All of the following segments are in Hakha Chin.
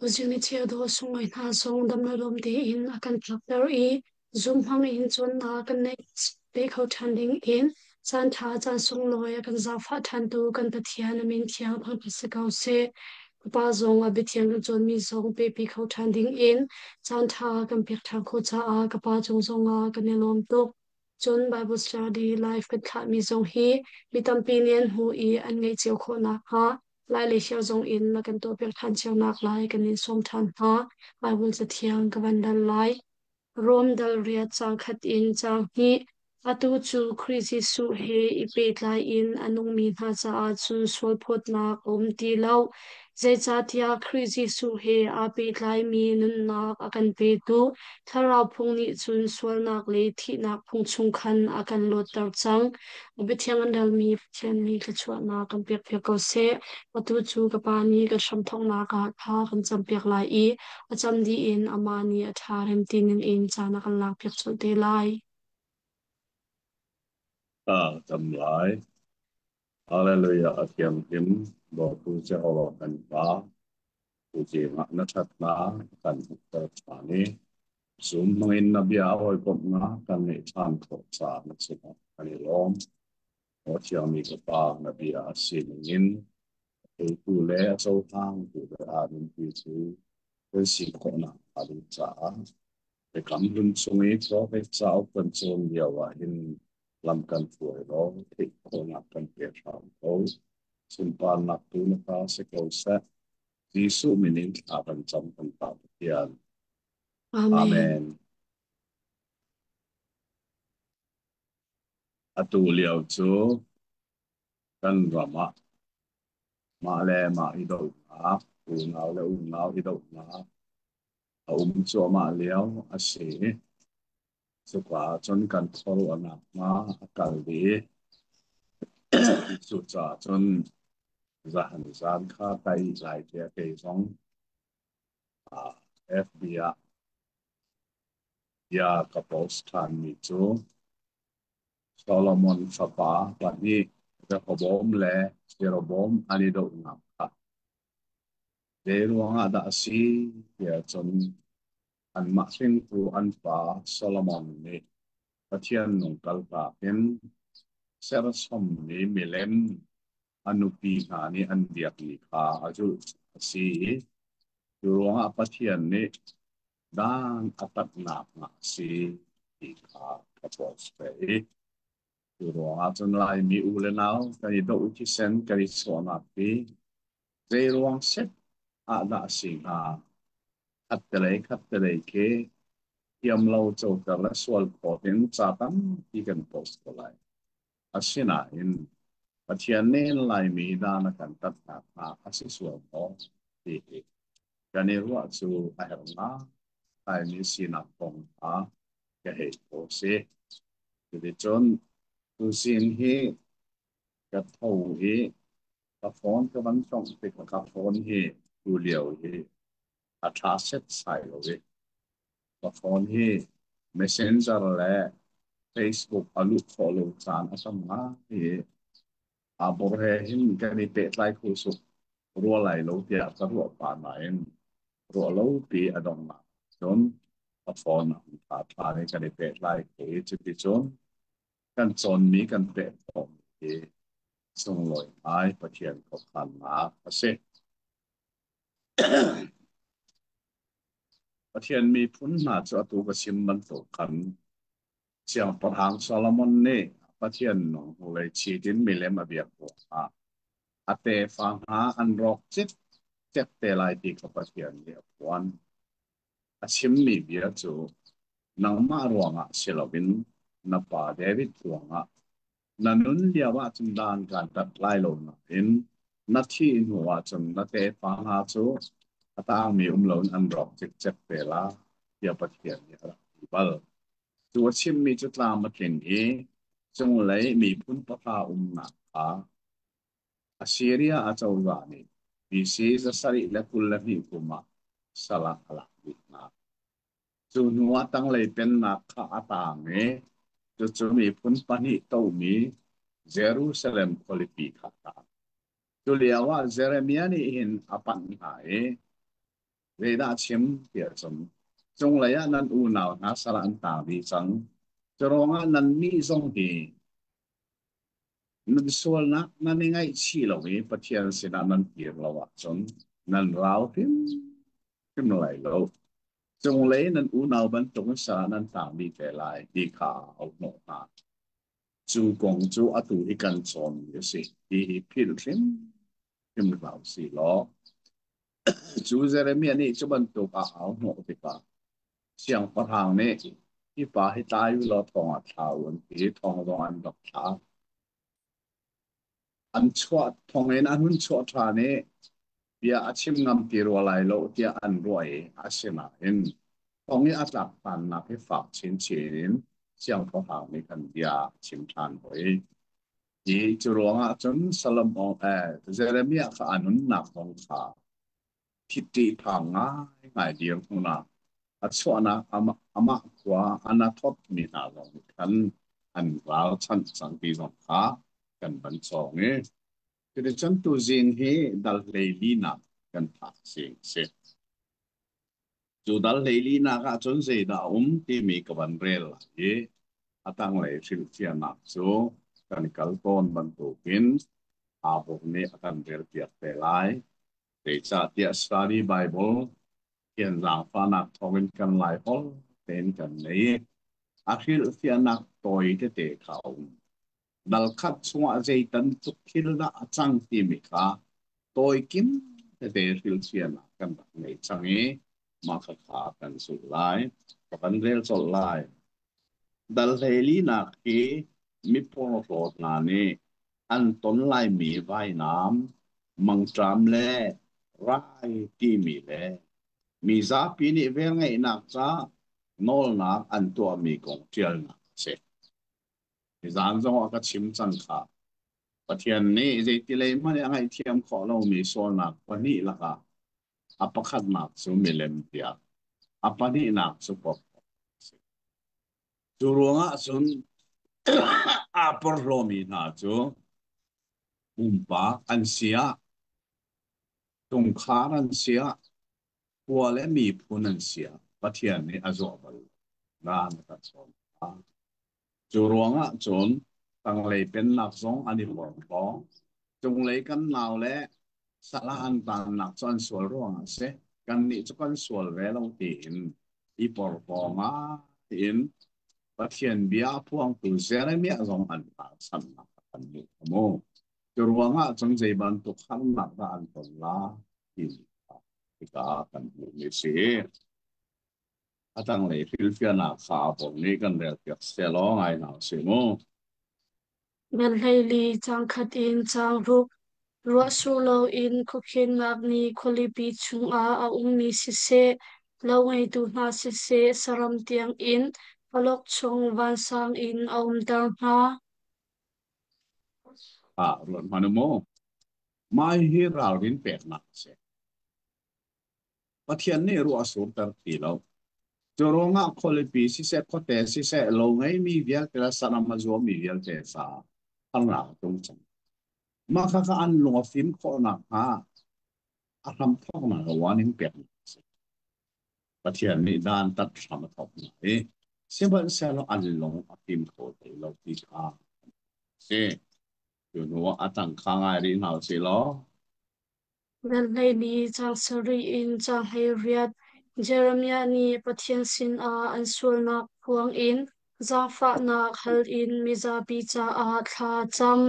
Tuzing ni chiado sunglawi hna zong dam le lawm tein a kan tlakter i Zoom hmang in cawnnak kan neih pe kho ṭhan ding in caan ṭha caan sunglawi a kan zaangfah ṭhantu kan Pathian a min thiang thangṭhat si ko seh. Ka Pa zong a biathiang kan cawnmi zong pepi kho ṭhan ding in caan ṭha kan pek ṭhan khawh caah ka Pa cung zongah kan i lawm tuk. Cun Bible study live kan thlahmi zong hi mi tampi nih an hmuh i an ngeih cio khawh nakhnga Lai le Hio zong in na kan tuahpiak ṭhan cio naklai kan in sawm ṭhan hna. Bible cathiang ka van dal lai. Rom dal riat caang khat in caang hnih. Atu cu Khrih Jesuh he i pehtlai in a nungmi hna caah cun sualphawtnak a um ti lo. Zeicahtiah Khrih Jesuh he aa pehtlaimi nunnak a kan petu Thlarau phung nih cun sualnak le thihnak phung chung khan a kan luatter cang. A biathiang an relmi Pathian nih thluachuahnak kan pekpiak ko seh. Atu cu ka Pa nih kan hramthawknak ah thla kan campiak lai i a cam dih in amah nih a ṭha rem ti ningin caan a kan lakpiak colh te lai. A cam lai. Hallelujah a thianghlim Bawipa Jehovah kan Pa tuzing ah na ṭhatnak kan hmuhter ṭhan i zum hmangin na bia hawikomhnak kan ngeih ṭhan khawh caah na sinah kan i lawm. Aw thiangmi ka Pa, na bia a si ningin a theitu le a cohlangtu le aa nunpi cu kan si khawhnak hnga ding caah Biakam hlun chung i profet cauk kan cawn lio ah hin lam kan hruai law theih khawhnak kan pe hram ko. Sunparnak tu na ta si ko seh. Jesuh min in thla kan cam kan Pa Pathian. Amen. Amen. Atu lio cu kan ram ah mah le mah i dohnak, unau le unau i dohnak a um cuahmah lio a si. Cuka ahcun kan khuaruahnak hna a kal dih. Cucaah cun zahan zan kha kai lai tiah kei zong FB ah bia ka post ṭhanmi cu Solomon fapa pahnih Rehoboam le Jeroboam an i dohnak kha zei ruangah dah a si tiah cun anmah hringtu an pa Solomon nih Pathian nung kaltak in serchommi milem a nupi hna nih an biakmi kha a zulh a si i cu ruangah Pathian nih dan a tatnak hna a si ti kha ka post ve i cu ruangah cun Laimi u le nau kan i doh thisen kan i chuahnak hi zei ruang set ah dah a si hnga? Khattelei khattelei khi thiamlo coter le sual phawt in ca tampi kan post ko lai. Asinain Pathian nih Laimi dan a kan tatnak hna a si sual maw ti hi kan i ruah cu a herh ngai. Laimi sinak kong kha ka hei post i cuticun tuzing hi ka tho i ka phone ka van tongh tikah ka phone hi tu lio hi a ṭha setsai lo i ka phone hi Messenger le Facebook a luh khawh lo caan a tam ngai i aa bor he hin kan i pehtlai kho suk rua lai lo tiah ka ruah pah nain ruah lo pi a donghnak cun a phone a ṭha ṭha in kan i pehtlai kho i cuticun kan cawnmi kan peh khawhmi hi sunglawi ngai Pathian khuakhannak a si. Pathian miphun hna cu atu ka chim bantuk khan Siangpahrang Solomon nih Pathian nung hnulei chit in milem a biak ruangah a tefa hna an rawk cikcek te lai ti kha Pathian nih a phuan. A chimmi bia cu nangmah ruangah si loin na pa David ruangah na nun lio ahcun dan kaan tat lai lo nain na thih hnu ahcun na tefa hna cu a tangmi um loin an rawk cikcek te la tiah Pathian nih a rak ti bal. Cu a chimmi cu tlam a tling i cunglei miphun pahra umnak kha Assyria acozah nih BC 722 kum ah sal ah a lak dih hna. Cu hnu ah tanglei pennak kha a taang i cucu miphun pahnih tomi Jerusalem khualipi kha a taang. Cu lio ah Jeremiah nih hin a panh hna i. Zeidah a chim tiah cun cunglei ah nan unau hna sal an tang dih cang. Curuangah nannih zong hi nan sualnak nan i ngaihchih lo i Pathian sinah nan kir lo ahcun nan rau hrimhrim lai lo. Cunglei nan unau bantukin sal ah nan tang dih te lai ti kha a auhnawh hna. Cu kong cu atu hi kan cawnmi a si ti hi philh hrimhrim hlah u sih law cu Jeremiah nih cu bantuk a au hnawh tikah siangpahrang nih hi pa hi tlai u law thong ah thla u an ti. Thong zong an rak thla. An chuah thong in an hun chuah ṭhan i bia a chim ngam ti rua lai lo tiah an ruah i asinain thong i a tlak ṭhannak hi fak chinchin in siangpahrang nih khan bia a chim ṭhan hoi. Hi cu ruangah cun Solomon Jeremiah kha a nunnak zong kha ṭihphang ngaingai dirhmun ah a chuahnak amah khua Anathoth mi hna zong nih khan an ralchanh cang ti zong kha kan van cawng i cuticun tuzing hi dal 14nak kan phak sing a si. Cu dal 14nak ah cun zeidah a um timi ka van rel lai i a tanglei hrilhfiahnak cu kan kal tawn bantukin Abuk nih a kan relpiak te lai. Zeicahtiah Study Bible thian zaangfahnak thawngin kan Laiholh tein kan nei i a hrilhfiahnak tawi tete kha a um. Dal khat chungah zeitan tluk thil dah a cang timi kha tawikim tete hrilhfiahnak kan rak ngei cang i mah khakha kan zulh lai. Ka van rel colh lai. Dal 14nak hi miporhlaw hna nih an ton laimi vainam, mangṭam le rai timi le mi zapi nih velngeihnak ca nawlnak an tuahmi kong ṭialnak a si. Nizan zong ah ka chim cang kha. Pathian nih zeitilei hmanh i a ngaihthiam khawh lomi sualnak pahnih lakah a pakhatnak cu milem biak, a pahnihnak cu porhlawt a si. Cu ruangah cun aa porhlawmi hna cu pumpak an si ah, chungkhar an si ah, khua le miphun an si ah Pathian nih a zuah bal lo. Ran a kan sawm hna. Cu ruangah cun tanglei pennak zong an i porhlaw. Cunglei kan nau le salah an tannak cu an sual ruangah a si. Kannih cu kan sual ve lo tiin i porhlaw ngai in Pathian bia a phuangtu Jeremiah zong an ralchanhnak a kan hmuh kha mu. Cu ruangah cun zei bantuk harnak dah an ton la timi kha hika kan hmuhmi a si. A tanglei hrilhfiahnak kha a bawm nih kan relpiak sehlaw ngai hna usih mu. Dal 14 caang khat in caang ruk. Ruahsur loin khuakhennak nih khualipi chungah a ummi siseh, lo ngeitu hna siseh, saram tiangin awlokchong vansang in a umter hna. Ah, ruat hmanh u mu. Mah hi ralrin peknak a si. Pathian nih ruah a surter ti lo. Cu ruangah khualipi siseh, khuate siseh, lo ngeimi vialte le saram a zuami vialte caah harnak a tlung cang. Mah khakha an lung a fim khawh nakhnga a hramthawknak a warning peknak a si. Pathian nih dan tat hram a thawk hna i sihmanhsehlaw an lung a fim kho ti lo ti kha si. Cu hnu ah a tang kha ngai rih hna usih law. Dal 14 caang sarih in caang 18. Jeremiah nih Pathian sinah an sualnak phuang in zaangfahnak hal in mizapi caah thla a cam.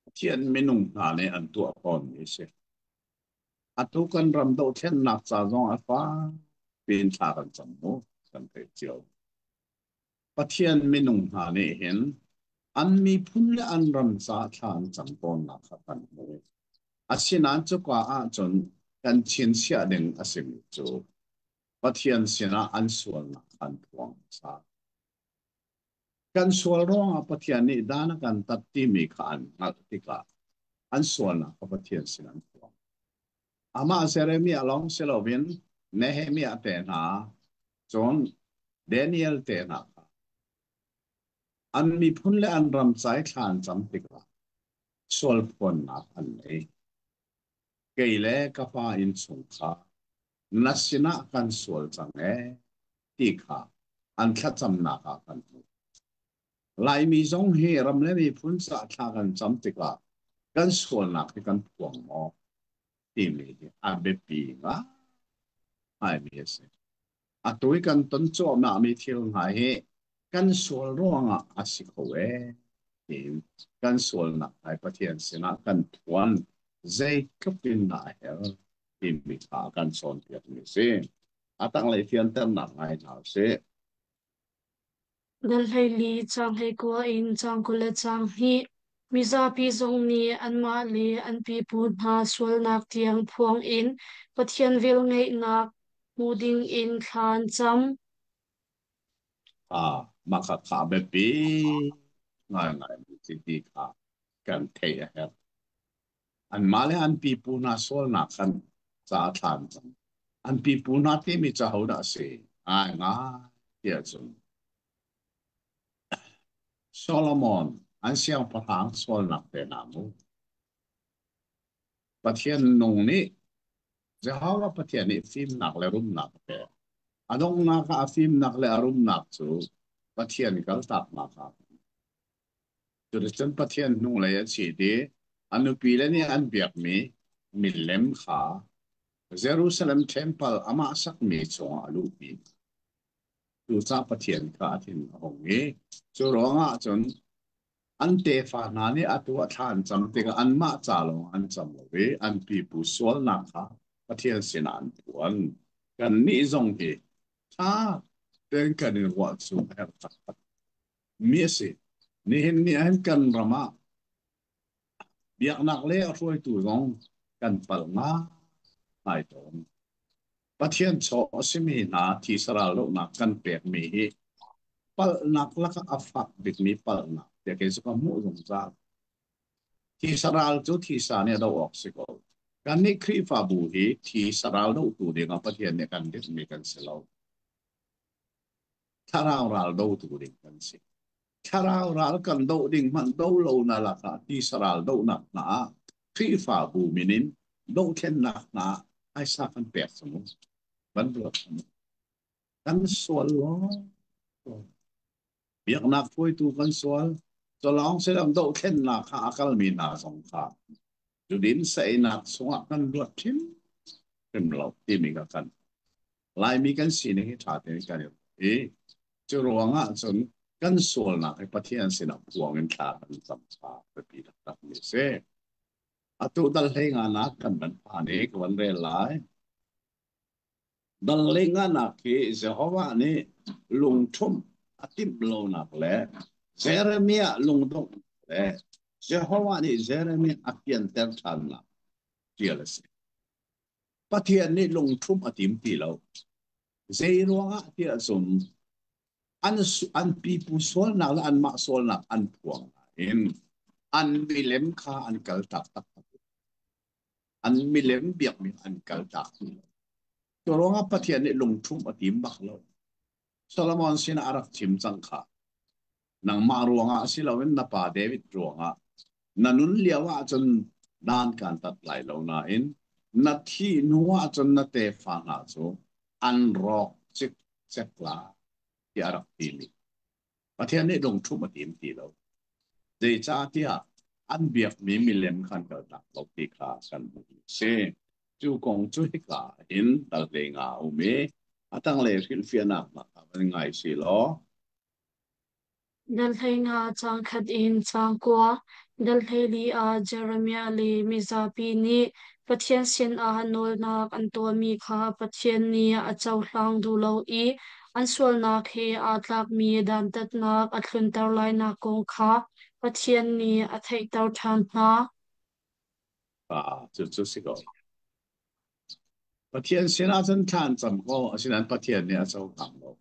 Pathian minung hna nih an tuah tawnmi a si. Atu kan ram dohthlennak ca zong a fak piin thla kan cam mu, kan theih cio. Pathian minung hna nih hin an miphun le an ram caah thla an cam tawnnak kha kan hmuh. Asinain cuka ahcun kan chinchiah ding a simi cu Pathian sinah an sualnak kha an phuang hmasa. Kan sual ruangah Pathian nih dan a kan tat timi kha an hngalh tikah an sualnak kha Pathian sin an phuang. Amah Jeremiah lawng si loin Nehemiah te hna, cun Daniel te hna kha an miphun le an ram ca i thla an cam tikah sualphuannak an nei. Kei le ka pa innchungkhar na sinah kan sual cang ee ti kha an thlacamnak ah kan hmuh. Laimi zong hi ram le miphun ca thla kan cam tikah kan sualnak hi kan phuang maw timi hi a biapi ngaimi a si. Atu i kan ton cuahmahmi thil hna hi kan sual ruangah a si kho ee tiin kan sualnak ai Pathian sinah kan phuan zeitluk in dah a herh timi kha kan cawnpiakmi a si. A tanglei fianternak ngai hna usih. Dal 14 caang 19 in caang 22. Mizapi zong nih anmah le an pipu hna sualnak tiang phuang in Pathian velngeihnak hmu dingin thla an cam. Ah, mah kha kha biapi ngaingai si ti kha kan theih a herh. Anmah le an pipu hna sualnak khan ca a thlan cang. An pipu hna timi cu ahodah a si? Ngaingai tiah cun Solomon an siangpahrang sualnak te hna mu. Pathian nung nih Jehovah Pathian nih fimnak le rumnak a pek. A donghnak ah a fimnak le a rumnak cu Pathian kaltaknak ah Cuticun Pathian hnulei a chit i a nupile nih an biakmi milem kha Jerusalem ṭhempal amah sakmi chungah a luhpi hna. Cucaah Pathian kha a thin a hung i cu ruangah cun an tefa hna nih atu a thla an cam tikah anmah ca lawng an cam lo i an pipu sualnak kha Pathian sinah an phuan. Kannih zong hi ṭha tein kan i ruah cu a herh taktak. Mi a si. Nihin ni ahhin kan ram ah biaknak le a hruaitu zong kan palh ngai tawn. Pathian chaw a simi hna thi saral dohnak kan pekmi hi palhnak lakah a fak bikmi palhnak tiah kei cu ka hmuh zungzal. Thi saral cu thisa nih a doh awk si ko. Kannih Khrihfabu hi thi saral dohtu dingah Pathian nih kan dirhmi kan si lo. Thlarau ral dotu ding kan si. Thlarau ral kan doh ding hmanh do lo na lakah tisa ral dohnak hna ah Khrihfabu min in dohthlennak hna phaisa kan pek cang u. Van ruat cang u. Kan sual law. Biaknak hruaitu kan sual. Culawng silam dohthlennak kha a kalmi hna zong kha zudin saeinak chungah kan luat hrimhrim lo timi kha kan Laimi kan sining hi ṭha tein kan i ruah i cu ruangah cun kan sualnak hi Pathian sinah phuang in thla kan cam kha biapi taktakmi a si. Atu dal hlei nganak kan van phan i ka van rel lai. Dal hlei nganak hi Jehovah nih lungṭhumh a timh lonak le Jeremiah lungdongh le Jehovah nih Jeremiah a fianter ṭhannak ṭial a si. Pathian nih lungṭhumh a tim ti lo. Zei ruangah tiah cun an pipu sualnak le anmah sualnak an phuang nain an milem kha an kaltak taktak. An milem biakmi an kaltak ti lo. Cu ruangah Pathian nih lungṭhumh a tim bak lo. Solomon sinah a rak chim cang kha. Nangmah ruangah si loin na pa David ruangah na nun lio ahcun dan kaan tat lai lo nain na thih hnu ahcun na tefa hna cu an rawk cikcek lai tiah a rak timi. Pathian nih lungṭhumh a tim ti lo. Zeicahtiah an biakmi milem kha an kaltak lo ti kha kan hmuh a si. Cu kong cu hika hin tal ve nga a um i a tanglei hrilhfiahnak hna kha van ngai si law. Dal 15 caang khat in caang 9, dal 14 ah Jeremiah le mizapi nih Pathian sinah nawlnak an tuahmi kha Pathian nih a cohlang duh lo i an sualnak he aa tlakmi dantatnak a tlunter lainak kong kha Pathian nih a theihter ṭhan hna. Ah, cucu si ko. Pathian sinah cun thla an cam ko, asinain Pathian nih a cohlang lo.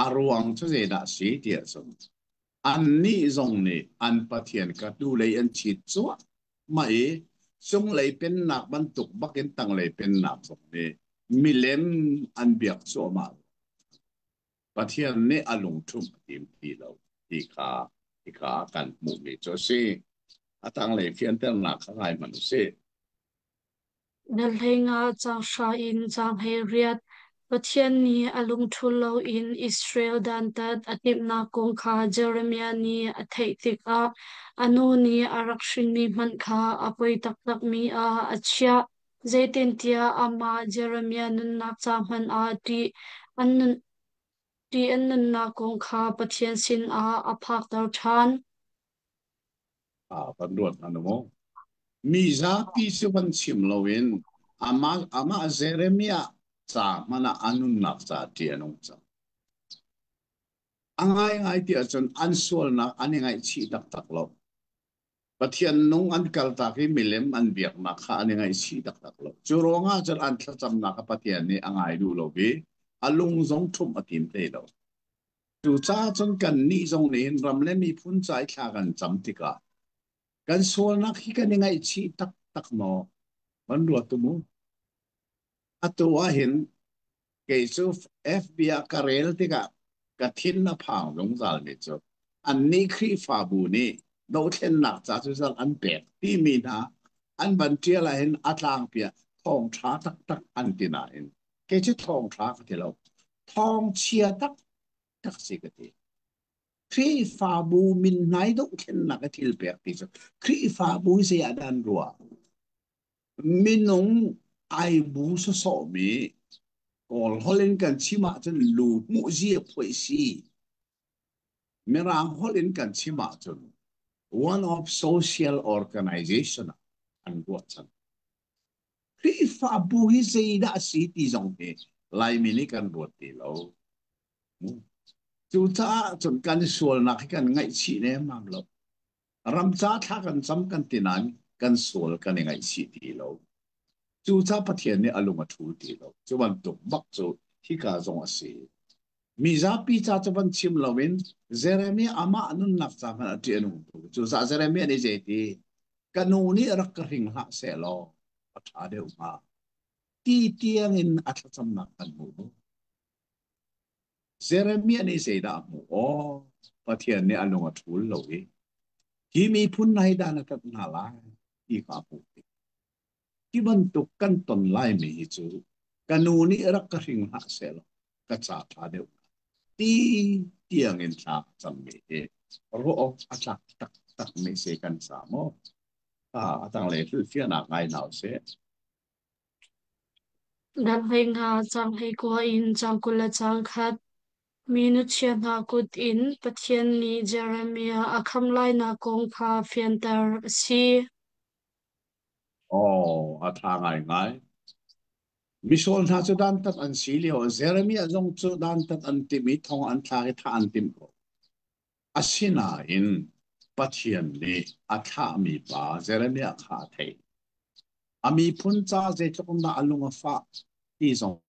A ruang cu zeidah a si tiah cun annih zong nih an Pathian kha hnulei an chit cuahmah i cunglei pennak bantuk bakin tanglei pennak zong nih milem an biak cuahmah. Pathian nih a lungṭhumh a tim ti lo ti kha hika ah kan hmuhmi cu a si. A tanglei fianternak kha ngai hmanh u sih. Na hlei-nga caang hra in caang 18. Pathian nih a lungṭhul loin Israel dantat a timhnak kong kha Jeremiah nih a theih tikah a nu nih a rak hrinmi hmanh kha a poi taktakmi ah a chiah. Zeitintiah amah Jeremiah nunnak ca hmanh ah ṭih an nun ṭih an nunnak kong kha Pathian sinah a phakter ṭhan. Ah, kan ruat hna maw? Mi zapi cu van chim loin amah, amah Jeremiah ca hmanh ah a nunnak ca ṭih a nung cang. A ngaingai ti ahcun an sualnak an i ngaihchih taktak lo. Pathian nung an kaltak i milem an biaknak kha an i ngaihchih taktak lo. Cu ruangah cun an thlacamnak kha Pathian nih a ngai duh lo i a lung zong ṭhumh a tim hlei lo. Cucaah cun kannih zong nih hin ram le miphun ca i thla kan cam tikah kan sualnak hi kan i ngaihchih taktak maw? Van ruat u mu. Atu ah hin kei cu FB ah ka rel tikah ka thin a phang zungzalmi cu annih Khrihfabu nih dothlennak ca cu zal an pek timi hna an van ṭial ahhin a tlangpi ah thawngṭha taktak an ti nain kei cu thawngṭha ka ti lo. Thawngchia taktak si ka ti. Khrihfabu min hnai dohthlennak i thil pek ti cu Khrihfabu hi zei ah dah an ruah? Minung ai bu sawsawhmi Kawl holh in kan chim ahcun lu hmuhzi a phoih si. Mirang holh in kan chim ahcun one of social organization ah an ruah cang. Khrihfabu hi zeidah a si ti zong hi Laimi nih kan ruat ti lo. Cucaah cun kan sualnak hi kan ngaihchih nemmam lo. Ramca thla kan cam kan ti nain kan sual kan i ngaihchih ti lo. Cucaah Pathian nih a lung a ṭhul ti lo. Cu bantuk bak cu hika zong a si. Mi zapi ca cu van chim loin Jeremiah amah nunnak ca hmanh a ṭih a nung tuk. Cucaah Jeremiah nih zeiti ka nu nih rak ka hring hlah seh law a ṭha deuh hnga ti tiangin a thlacamnak kan hmuh. Jeremiah nih zeidah a hmuh? Aw, Pathian nih a lung a ṭhul lo i hi miphun hna hi dah na tat hna lai ti kha a hmuh tik. Hi bantuk kan ton laimi hi cu ka nu nih rak ka hring hlah sehlaw ka ca ṭha deuh hnga ti tiangin thla a cammi hi ruah awk a tlak taktakmi si kan ca maw? A tanglei hrilhfiahnak ngai hna usih. Dal 15, caang 19 in caang 21. Mi nuchia hna kut in Pathian nih Jeremiah a khamh lainak kong kha fianter a si. Aw, a ṭha ngaingai. Misual hna cu dantat an si lio Jeremiah zong cu dantat an timh i thong an thlak i thah an timh ko. Asinain Pathian nih a thlahmi pa Jeremiah kha a theih. A miphun ca zeitluk in dah a lung a fah ti zong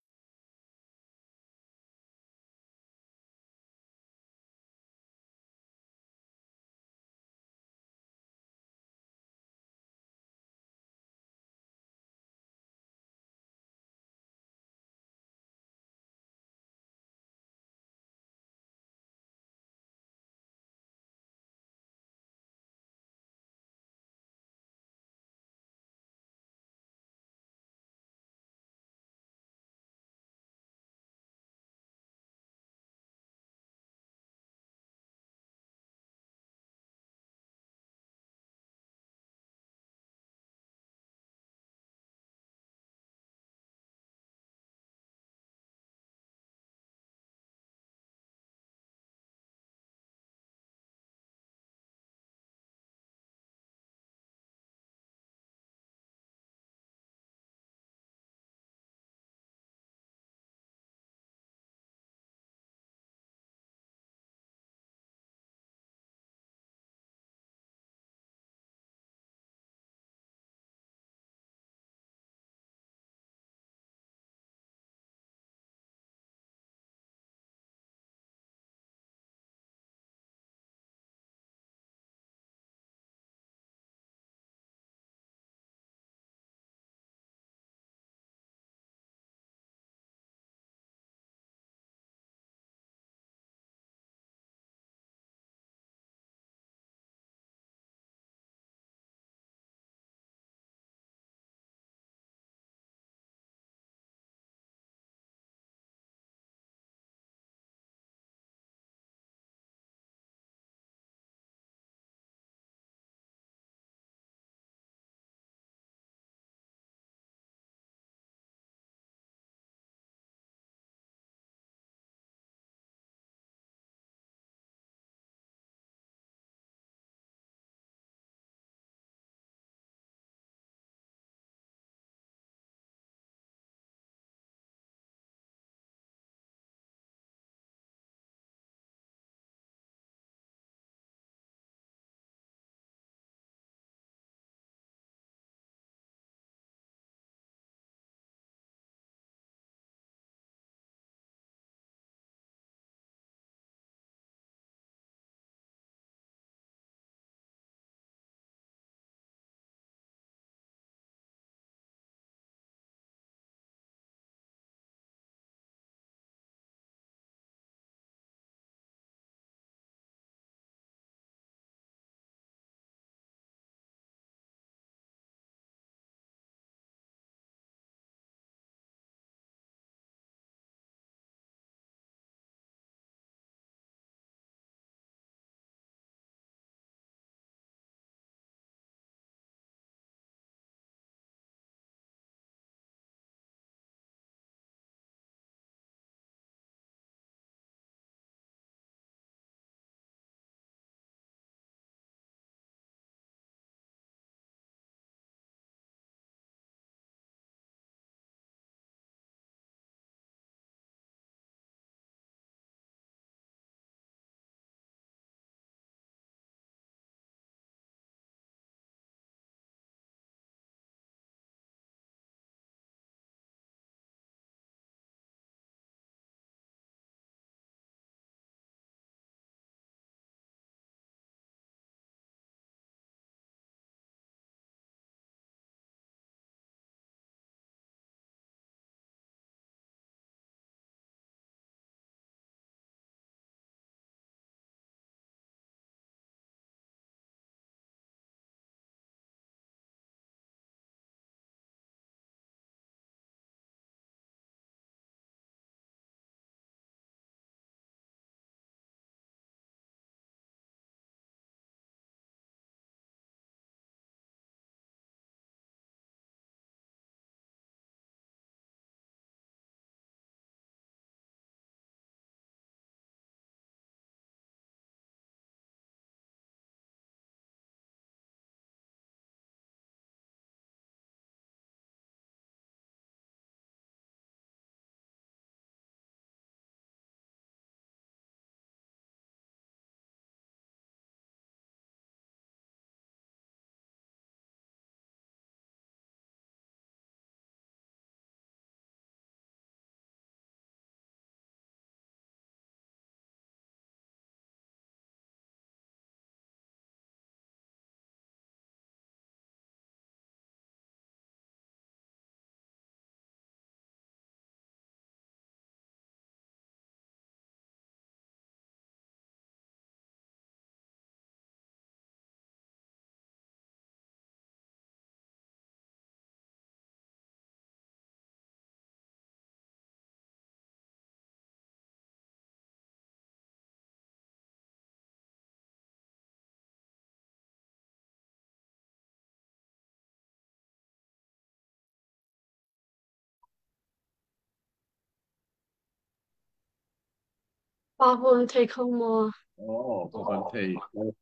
Pa hon thei kho maw? Oh, ka van thei.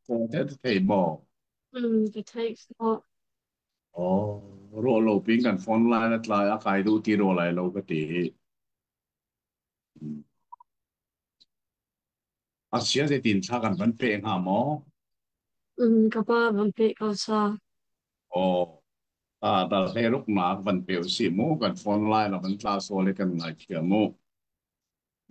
Ko te thei maw? Ka thei kho. Oh, ro lo ping kan phone line a tlai a kai du ti ro lai lo ka ti. A sia te tin tha kan van pe hnga maw? Ka pa van pe ko sa. Oh, ta dal hle ruk nak van pe si mu kan phone line a van tla so le kan ngai thiam mu.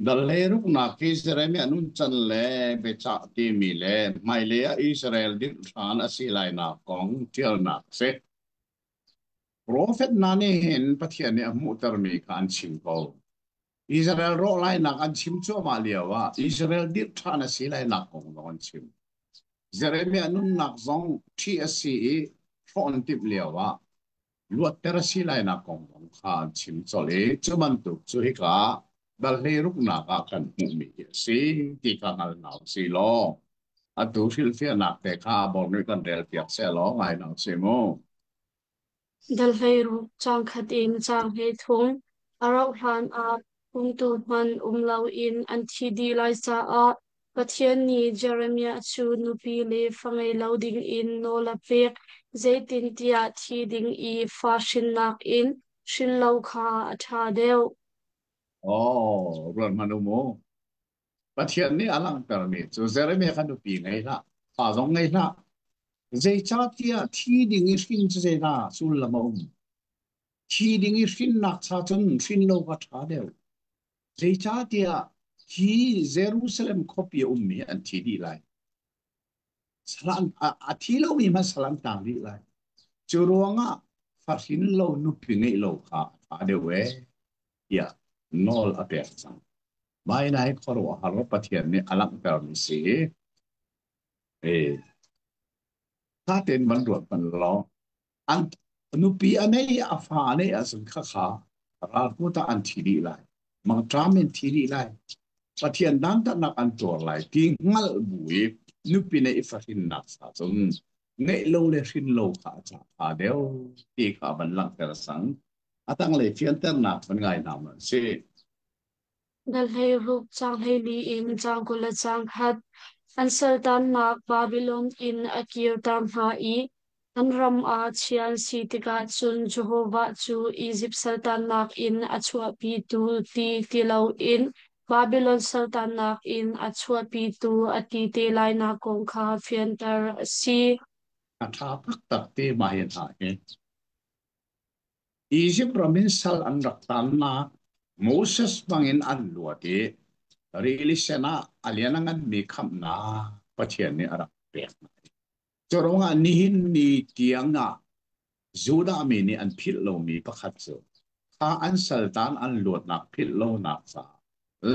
Dal hle ruk nak hi Jeremiah nun chan le biachah timi le hmailei ah Israel dirh ṭhan a si lai nak kong ṭialnak a si. Profet hna nih hin Pathian nih a hmuhtermi kha an chim ko. Israel rawh lainak an chim cuahmah lio ah Israel dirh ṭhan a si lainak kong zong an chim. Jeremiah nunnak zong ṭhi a si i hrawh an timh lio ah luatter a si lainak kong zong kha an chim colh i cu bantuk cu hika dal hleiruknak ah kan hmuhmi hi a si ti kha hngal hna u sih law atu hrilhfiahnak te kha bor nih kan relpiak seh law ngai hna u sih mu. Dal 16 caang khat in caang 33 a rauh hlan ah umtu hmanh um loin an thi dih lai caah Pathian nih Jeremiah cu nupi le fa ngei lo dingin nawl a pek, zeitintiah thi ding i fa hrinnak in hrin lo kha a ṭha deuh. Oh, ruat hmanh u mu. Pathian nih a langhtermi cu Jeremiah kha nupi ngei hlah, fa zong ngei hlah. Zeicahtiah thi ding i hrin cu zeidah sullam a um? Thi ding i hrinnak cha cun hrin lo kha ṭha deuh. Zeicahtiah hi Jerusalem khuapi a ummi an thi dih lai. Salan, a thi lomi hmanh sal an tang dih lai. Cu ruangah fahrin lo nupi ngeih lo kha a ṭha deuh ee tiah nawl a pek cang. Mai nai khuaruahhar Pathian nih a langhtermi si. E, tha tein van ruat hmanh law an nupi a nei a fa a nei ahcun khakha ralkut ah an thi dih lai. Mangṭam in thi dih lai. Pathian dantatnak an tuar lai ti hngalh bu i nupi neih i fahrinnak sa cun ngeih lo le hrin lo kha a ca ṭha deuh ti kha van langhter sang. A tanglei fianternak van ngai hna hmanh sih. Dal 16 caang 14 in caang 21. An saltannak Babilon in a kirter hna i an ram ah chia an si tikah cun Jehovah cu Izipt saltannak in a chuahpitu ti ti loin Babilon saltannak in a chuahpitu a ti te lainak kong kha fianter a si. A ṭha taktak ti mah hi hna hi. Izipt ram in sal an rak taannak Moses bangin an luat i rili sen ah a lian a nganmi khamhnak Pathian nih a rak pek hna. Cu ruangah nihin ni tiang ah Judah mi nih an philh lomi pakhat cu kha an saltan an luatnak philh lonak caah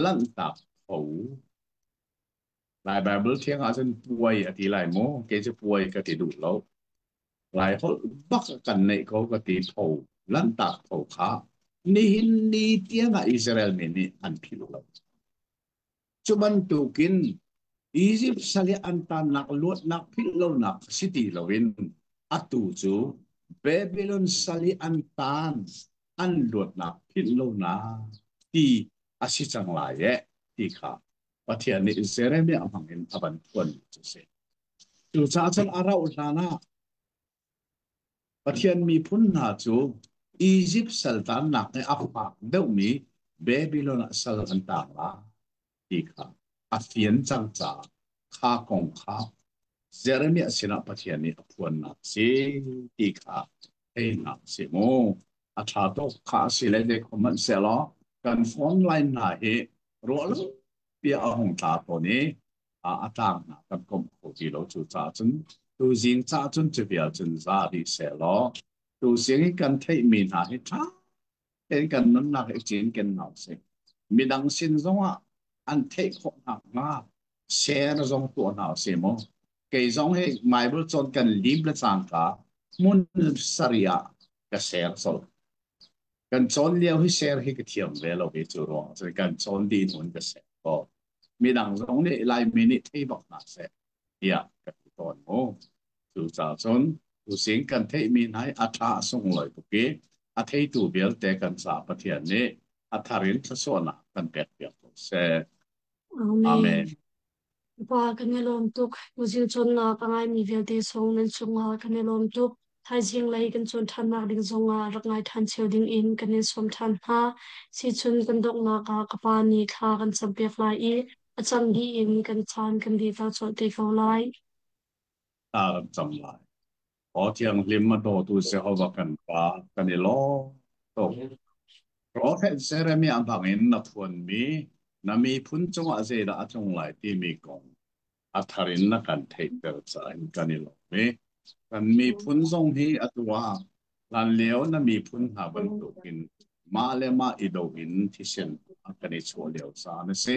lanhtak tho Lai Bible thiang ah cun puai a ti lai maw? Kei cu puai ka ti duh lo. Laiholh bak kan neih ko ka ti tho lanhtak tho kha nihin ni tiangah Israel mi nih an philh lo. Cu bantukin Izipt sal i an tannak luatnak philh lonak si ti loin atu cu Babylon sal i an tan an luatnak philh lonak ti a si cang lai eh ti kha Pathian nih Jeremiah hmangin a van phuanmi cu a si. Cucaah cun a rauh hlan ah Pathian miphun hna cu Izipt saltannak i a fak deuhmi Babylon ah sal an tang lai ti kha a fian cang caah kha kong kha Jeremiah sinah Pathian nih a phuannak a si ti kha theihnak a si mu. A ṭha tuk kha a si le zei khom hmanh sehlaw kan phone line hna hi ruah lo piah a hung tla tawn i a tlangnak kan komh kho ti lo. Cucaah cun tuzing caah cun cu vial cun za rih sehlaw tuzing i kan theihmi hna hi ṭha tein kan nunnak i cinken hna usih. Midang sin zongah an theih khawh nakhnga share zong tuah hna usih mu. Kei zong hi Bible cawn kan lim le cangka hmun sarih ah ka share colh. Kan cawn lio hi share hi ka thiam ve lo i cu ruang cun kan cawn dih hnu in ka share ko. Midang zong nih Laimi nih thei bak hna seh tiah ka ti tawn mu. Cucaah cun tusing kan theihmi hna hi a ṭha a sunglawi tuk i a theitu vialte kan caah Pathian nih a thar in thluachuahnak kan pekpiak ko seh. Amen. Amen. Pa kan i lawm tuk. Tuzing cawnnak a ngaimi vialte song nan cungah kan i lawm tuk. Thaizing lei kan cawn ṭhannak ding zongah rak ngai ṭhan cio ding in kan in sawm ṭhan hna. Sichun kan donghnak ah ka pa nih thla kan campiak lai i a cam dih in kan caan kan dihter colh te ko lai. Ta kan cam lai. Aw thianghlim a dawtu Jehovah kan Pa, kan i lawm tuk. Profet Jeremiah bangin na phuanmi na miphun cungah zeidah a tlung lai timi kong a thar in na kan theihter caah hin kan i lawm i kan miphun zong hi atu ah hlanlio na miphun hna bantukin mah le mah i do in thisen kan i chuah lio caan a si.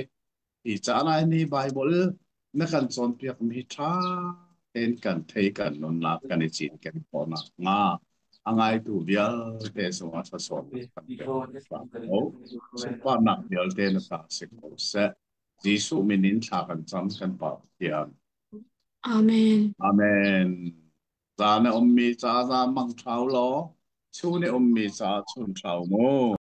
Hi caan ah ni Baibal na kan cawnpiakmi ṭha tein kan thei kan nunnak kan i cinken khawh nakhnga a ngaitu vialte cungah thluachuahnak kan pek hram ko. Sunparnak vialte na ta si ko seh. Jesuh min in thla kan cam kan Pa Pathian. Amen. Amen. Zan a ummi ca za mang ṭhau law, chun i ummi ca chun ṭhau mu.